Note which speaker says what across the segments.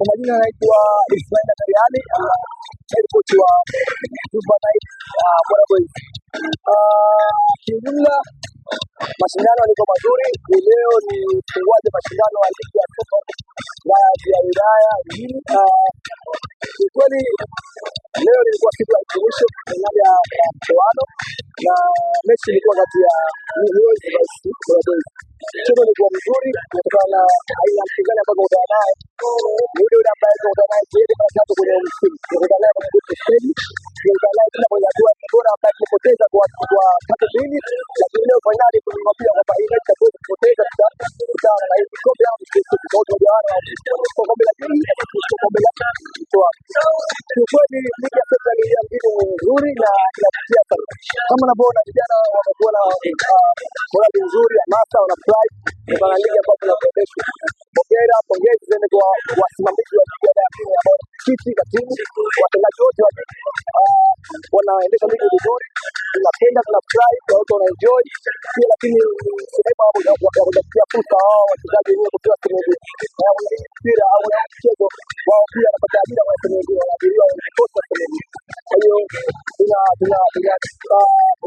Speaker 1: Kwa majina naitwa Ismail Tariani, head coach wa Jumba Knights Bora Boys. Kiujumla mashindano yalikuwa mazuri. Ni leo ni ufunguaji wa mashindano ya ligi ya soka ya wilaya mjini. Kiukweli leo ilikuwa siku ya hitimisho fainali ya mtoano na mechi ilikuwa kati ya New Heroes vs Bora Boys. Mchezo ulikuwa mzuri kutokana na aina ya mpinzani ambaye tunakutana naye. Ni yule yule ambaye tunakutana naye zaidi mara tatu kwenye msimu. Tunakutana naye kwenye group stage, tunakutana naye tena kwenye hatua bora ambaye tumepoteza kwa 3-2, lakini leo fainali tulimwambia kwamba hii mechi hatuwezi kupoteza, tutakutana na hii kombe au kwa tugawana kwa kombe la pili kwa kombe la mtoano. Kiukweli ligi ya sasa ni ya mjini ni nzuri na inavutia sana. Kama unavyoona vijana wamekuwa na morali nzuri, hamasa, wanafurahi kutokana na ligi ambayo tunaendeshwa. Hongera, pongezi ziende kwa wasimamizi wa ligi ya mjini ambao ni mwenyekiti, katibu, watendaji wote wa ligi wanaendesha ligi vizuri. Tunapenda, tunafurahi, watu wanaenjoy pia, lakini ni sehemu ya kutafutia fursa wao wachezaji wenyewe kupewa sehemu nyingine mpira au mchezo wao, pia wanapata ajira kwa sehemu nyingine, wanaajiriwa wanakosa sehemu nyingine. Kwa hiyo tuna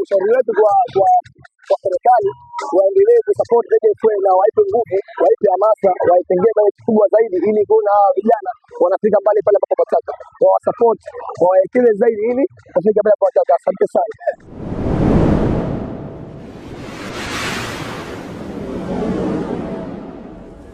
Speaker 1: ushauri wetu kwa serikali waendelee kusupport ZFA na waipe nguvu, waipe hamasa, waitengee bajeti kubwa zaidi, ili kuona hawa vijana wanafika mbali pale ambapo wanataka, wawasupport, wawekeze zaidi ili wafike pale ambapo wanataka. Asante sana.